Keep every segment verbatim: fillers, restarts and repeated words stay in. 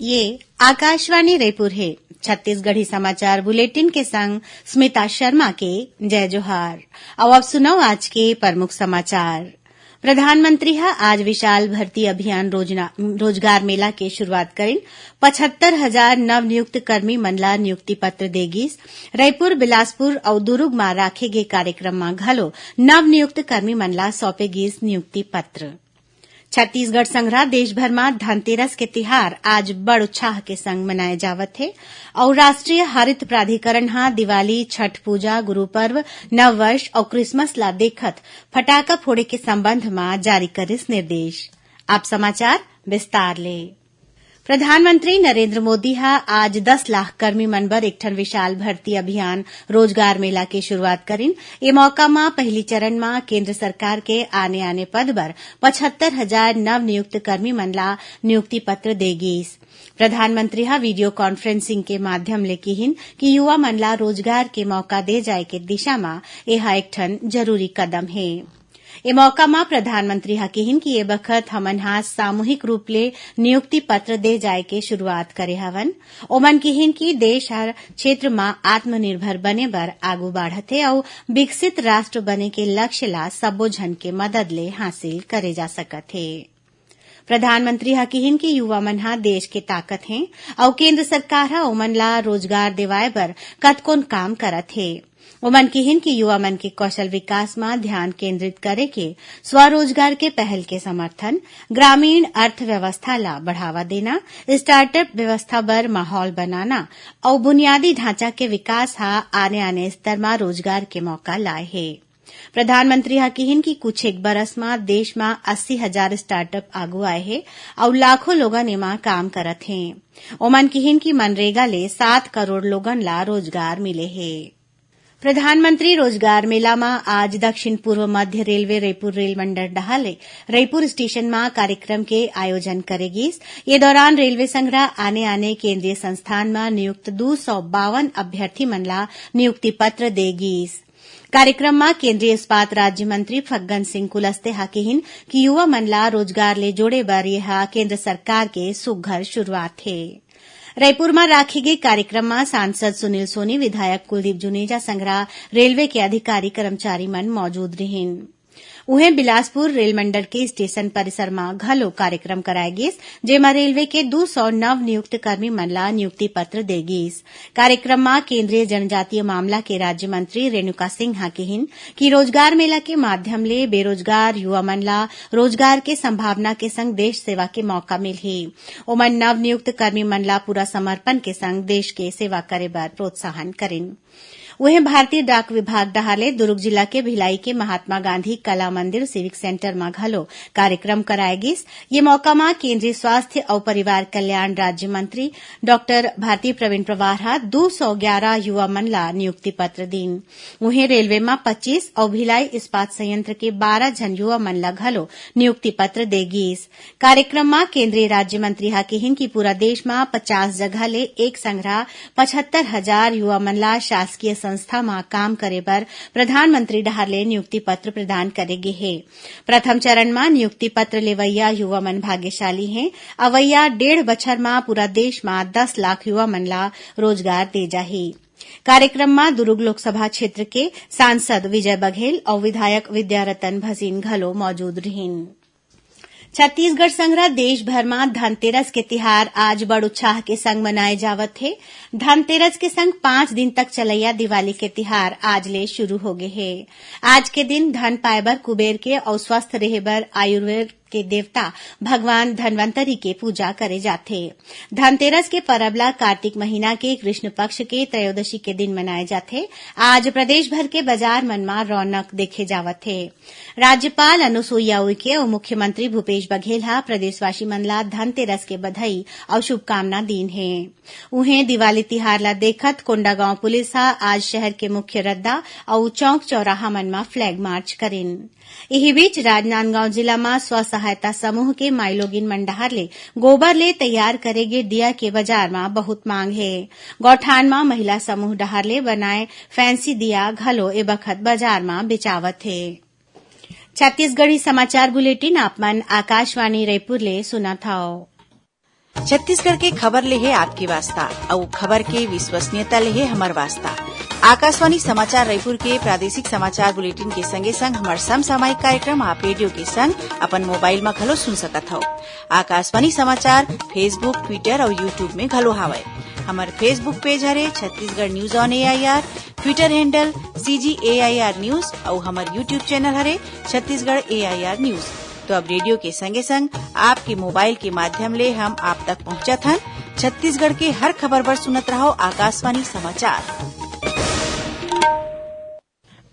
ये आकाशवाणी रायपुर हे। छत्तीसगढ़ी समाचार बुलेटिन के संग स्मिता शर्मा के जय जोहार। अउ अब सुनव आज के प्रमुख समाचार। प्रधानमंत्री ह आज विशाल भर्ती अभियान रोजना-, रोजगार मेला के शुरुआत करिन। पचहत्तर हजार नवनियुक्त कर्मी मन ला नियुक्ति पत्र दे गिस। रायपुर, बिलासपुर अउ दुरूग म राखे गे कार्यक्रम म घलो नवनियुक्त कर्मी मन ला सौंपे गिस नियुक्ति पत्र। छत्तीसगढ़ संघरा देश भर म धनतेरस के तिहार आज बड़ उत्साह के संग मनाए जावत हे अउ राष्ट्रीय हरित प्राधिकरण ह दिवाली, छठ पूजा, गुरु पर्व, नववर्ष अउ क्रिसमस ला देखत फटाका फोड़े के संबंध म जारी करिस निर्देश। अब समाचार विस्तार ले। प्रधानमंत्री नरेंद्र मोदी ह आज दस लाख कर्मी मन बर एक ठन विशाल भर्ती अभियान रोजगार मेला के शुरुआत करिन। ए मौका म पहिली चरण म केंद्र सरकार के आने-आने पद बर पचहत्तर हजार नवनियुक्त कर्मी मन ला नियुक्ति पत्र दे गीस। प्रधानमंत्री ह वीडियो कॉन्फ्रेंसिंग के माध्यम ले किहिन कि युवा मन ला रोजगार के मौका दे जाय के दिशा म एहा एक ठन जरूरी कदम हे। ए मौका म प्रधानमंत्री ह किहिन कि ए बखत हमन ह सामूहिक रूप ले नियुक्ति पत्र दे जाय के शुरुआत करे हवन। ओमन किहिन कि देश हर क्षेत्र म आत्मनिर्भर बने बर आगू बाढ़त हे अउ विकसित राष्ट्र बने के लक्ष्य ला सब्बो झन के मदद ले हासिल करे जा सकत हे। प्रधानमंत्री ह किहिन कि युवा मन ह देश के ताकत हे अउ केंद्र सरकार ह ओमन ला रोजगार देवाय बर कतकोन काम करत हे। ओमन किहिन कि युवा मन के कौशल विकास म ध्यान केंद्रित करे के, स्वरोजगार के पहल के समर्थन, ग्रामीण अर्थव्यवस्था ला बढ़ावा देना, स्टार्टअप व्यवस्था बर माहौल बनाना अउ बुनियादी ढांचा के विकास ह आने-आने स्तर म रोजगार के मौका लाए हे। प्रधानमंत्री ह किहिन कि कुछ एक बरस म देश म अस्सी हजार स्टार्टअप आगू आए हे अउ लाखों लोगन एमा काम करत हें। ओमन किहिन कि मनरेगा ले सात करोड़ लोगन ला रोजगार मिले हे। प्रधानमंत्री रोजगार मेला म आज दक्षिण पूर्व मध्य रेलवे रईपुर रेल मंडल डहार ले रईपुर स्टेशन म कार्यक्रम के आयोजन करे गीस। ये दौरान रेलवे संघरा आने-आने केंद्रीय संस्थान म नियुक्त दू सौ बावन अभ्यर्थी मन ला नियुक्ति पत्र दे गीस। कार्यक्रम म केंद्रीय इस्पात राज्य मंत्री फग्गन सिंह कुलस्ते ह किहिन कि युवा मन ला रोजगार ले जोड़े बर ये ह केंद्र सरकार के सुघ्घर शुरुआत हे। रईपुर म राखे गे कार्यक्रम म सांसद सुनील सोनी, विधायक कुलदीप जुनेजा संघरा रेलवे के अधिकारी कर्मचारी मन मौजूद रिहिन। उहें, बिलासपुर रेल मंडल के स्टेशन परिसर म घलो कार्यक्रम कराए गीस, जेमा रेलवे के दू सौ नवनियुक्त कर्मी मन ला नियुक्ति पत्र दे गीस। कार्यक्रम म केंद्रीय जनजातीय मामला के राज्य मंत्री रेणुका सिंह ह किहिन कि रोजगार मेला के माध्यम ले बेरोजगार युवा मन ला रोजगार के संभावना के संग देश सेवा के मौका मिलही। ओमन नवनियुक्त कर्मी मन ला पूरा समर्पण के संग देश के सेवा करे बर प्रोत्साहन करिन। उहें, भारतीय डाक विभाग डहार ले दुरूग जिला के भिलाई के महात्मा गांधी कला मंदिर सिविक सेंटर म घलो कार्यक्रम कराए गीस। ये मौका म केंद्रीय स्वास्थ्य अउ परिवार कल्याण राज्य मंत्री डॉक्टर भारती प्रवीण पवार ह दू सौ ग्यारह युवा मन ला नियुक्ति पत्र दीन। उहें, रेलवे म पच्चीस अउ भिलाई इस्पात संयंत्र के बारह झन युवा मन ला घलो नियुक्ति पत्र दे गीस। कार्यक्रम म केंद्रीय राज्य मंत्री ह किहिन कि पूरा देश म पचास जगह ले एक संघरा पचहत्तर हजार युवा मन ला शासकीय संस्था म काम करे बर प्रधानमंत्री डहार ले नियुक्ति पत्र प्रदान करे गे हे। प्रथम चरण म नियुक्ति पत्र लेवइया युवा मन भाग्यशाली हें। अवइया डेढ़ बछर म पूरा देश म दस लाख युवा मन ला रोजगार दे जाही। कार्यक्रम म दुरूग लोकसभा क्षेत्र के सांसद विजय बघेल अउ विधायक विद्यारतन भसीन घलो मौजूद रिहिन। छत्तीसगढ़ संघरा देश भर म धनतेरस के तिहार आज बड़ उत्साह के संग मनाए जावत हे। धनतेरस के संग पांच दिन तक चलैया दिवाली के तिहार आज ले शुरू हो गे हे। आज के दिन धन पाए बर, कुबेर के अउ स्वस्थ रहे बर आयुर्वेद के देवता भगवान धनवंतरी के पूजा करे जाथे। धनतेरस के परब ला कार्तिक महीना के कृष्ण पक्ष के त्रयोदशी के दिन मनाए जाथे। आज प्रदेश भर के बाजार मन म रौनक देखे जावत हे। राज्यपाल अनुसुईया उइके अउ मुख्यमंत्री भूपेश बघेल ह प्रदेशवासी मन ला धनतेरस के बधाई अउ शुभकामना दीन हे। उहें, दिवाली तिहार ला देखत कोंडागांव पुलिस ह आज शहर के मुख्य रद्दा अउ चौक चौराहा मन म फ्लैग मार्च करिन। इही बीच, राजनांदगांव जिला म स्व सहायता समूह के माईलोगिन मन डहार ले गोबर ले तैयार करे गे दिया के बाजार म बहुत मांग हे। गौठान म महिला समूह डहार ले बनाए फैंसी दिया घलो ए बखत बाजार म बेचावत हे। छत्तीसगढ़ी समाचार बुलेटिन आप मन आकाशवाणी रायपुर ले सुनत हव। छत्तीसगढ़ के खबर ले हे आपके वास्ता, अउ खबर के विश्वसनीयता ले हे हमर वास्ता। आकाशवाणी समाचार रायपुर के प्रादेशिक समाचार बुलेटिन के संगे संग हमर समसामयिक कार्यक्रम आप रेडियो के संग अपन मोबाइल म घलो सुन सकत हव। आकाशवाणी समाचार Facebook, Twitter अउ YouTube में घलो हावय। हमर Facebook पेज हरे Chhattisgarh news on AIR, Twitter handle CG AIR news अउ हमर YouTube चैनल हरे छत्तीसगढ़ एआईआर न्यूज। तो अब रेडियो के संगे संग आपके मोबाइल के माध्यम ले हम आप तक पहुंचत हन। छत्तीसगढ़ के हर खबर बर सुनत रहव आकाशवाणी समाचार।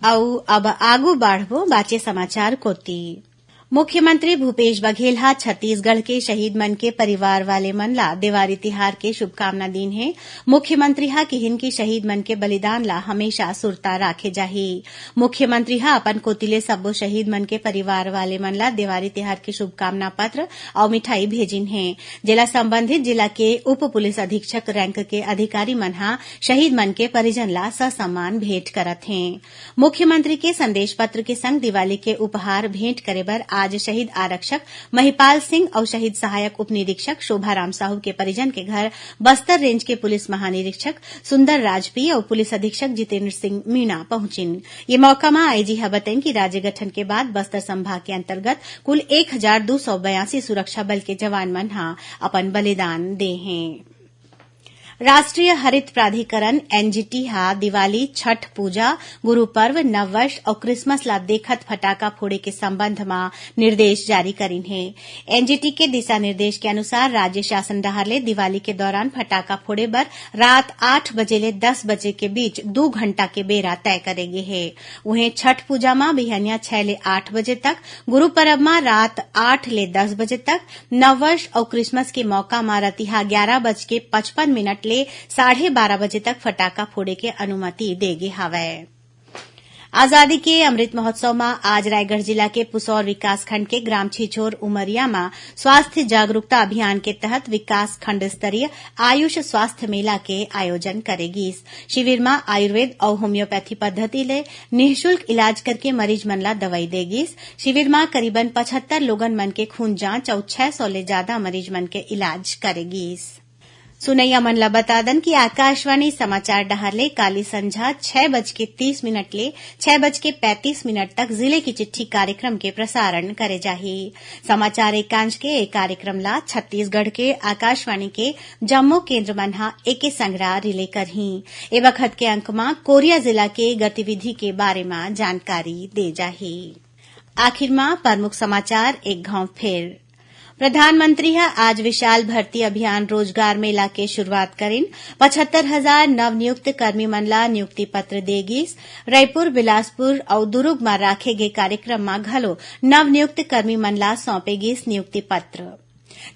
अउ अब आगू बाढ़बो बाचे समाचार कोती। मुख्यमंत्री भूपेश बघेल ह छत्तीसगढ़ के शहीद मन के परिवार वाले मन ला देवारी तिहार के शुभकामना दीन हे। मुख्यमंत्री ह किहिन कि शहीद मन के बलिदान ला हमेशा सुरता राखे जाही। मुख्यमंत्री ह अपन कोति ले सब्बो शहीद मन के परिवार वाले मन ला देवारी तिहार के शुभकामना पत्र अउ मिठाई भेजिन हे, जेला संबंधित जिला के उप पुलिस अधीक्षक रैंक के अधिकारी मन ह शहीद मन के परिजन ला ससम्मान भेंट करत हें। मुख्यमंत्री के संदेश पत्र के संग दिवाली के उपहार भेंट करे बर आज शहीद आरक्षक महिपाल सिंह अउ शहीद सहायक उपनिरीक्षक शोभाराम साहू के परिजन के घर बस्तर रेंज के पुलिस महानिरीक्षक सुंदर राजपी अउ पुलिस अधीक्षक जितेंद्र सिंह मीणा पहुंचिन। ये मौका म आईजी ह बतइन कि राज्य गठन के बाद बस्तर संभाग के अंतर्गत कुल एक हजार दू सौ बयासी सुरक्षा बल के जवान मन ह अपन बलिदान दे हें। राष्ट्रीय हरित प्राधिकरण, एनजीटी, ह दिवाली, छठ पूजा, गुरु पर्व, नववर्ष अउ क्रिसमस ला देखत फटाका फोड़े के संबंध म निर्देश जारी करिन हे। एनजीटी के दिशा निर्देश के अनुसार राज्य शासन डहार ले दिवाली के दौरान फटाका फोड़े बर रात आठ बजे ले दस बजे के बीच दू घंटा के बेरा तय करे गे हे। उहें, छठ पूजा म बिहनिया छह ले आठ बजे तक, गुरु परब म रात आठ ले दस बजे तक, नववर्ष अउ क्रिसमस के मौका म रतिहा ग्यारा बज के पचपन मिनट ले साढ़े बारा बजे तक फटाका फोड़े के अनुमति दे गे हावय। आजादी के अमृत महोत्सव म आज रायगढ़ जिला के पुसौर विकासखंड के ग्राम छिछोर उमरिया म स्वास्थ्य जागरूकता अभियान के तहत विकास खंड स्तरीय आयुष स्वास्थ्य मेला के आयोजन करे गीस। शिविर म आयुर्वेद अउ होम्योपैथी पद्धति ले निःशुल्क इलाज करके मरीज मन ला दवाई दे गीस। शिविर म करीबन पचहत्तर लोगन मन के खून जांच अउ छह सौ ले जादा मरीज मन के इलाज करे गीस। सुनइया मन ला बता दन कि आकाशवाणी समाचार डहार ले काली संझा छह बज के तीस मिनट ले छह बज के पैंतीस मिनट तक जिले की चिट्ठी कार्यक्रम के प्रसारण करे जाही। समाचार एकांश के ए कार्यक्रम ला छत्तीसगढ़ के आकाशवाणी के जम्मो केंद्र मन ह एके संघरा रिले करही। ए बखत के अंक म कोरिया जिला के गतिविधि के बारे म जानकारी दे जाही। आखिर म प्रमुख समाचार एक घांव फेर। प्रधानमंत्री ह आज विशाल भर्ती अभियान रोजगार मेला के शुरुआत करिन। पचहत्तर हजार नवनियुक्त कर्मी मन ला नियुक्ति पत्र दे गीस। रईपुर, बिलासपुर अउ दुरूग म राखे गे कार्यक्रम म घलो नवनियुक्त कर्मी मन ला सौंपे गीस नियुक्ति पत्र।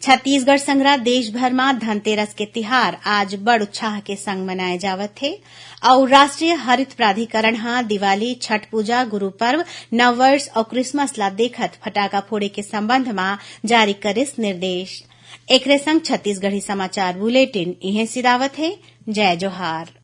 छत्तीसगढ़ संघरा देश भर म धनतेरस के तिहार आज बड़ उत्साह के संग मनाए जावत हे अउ राष्ट्रीय हरित प्राधिकरण ह दिवाली, छठ पूजा, गुरु पर्व, नववर्ष अउ क्रिसमस ला देखत फटाका फोड़े के संबंध म जारी करिस निर्देश। एकरे संग छत्तीसगढ़ी समाचार बुलेटिन इहें सिरावत हे। जय जोहार।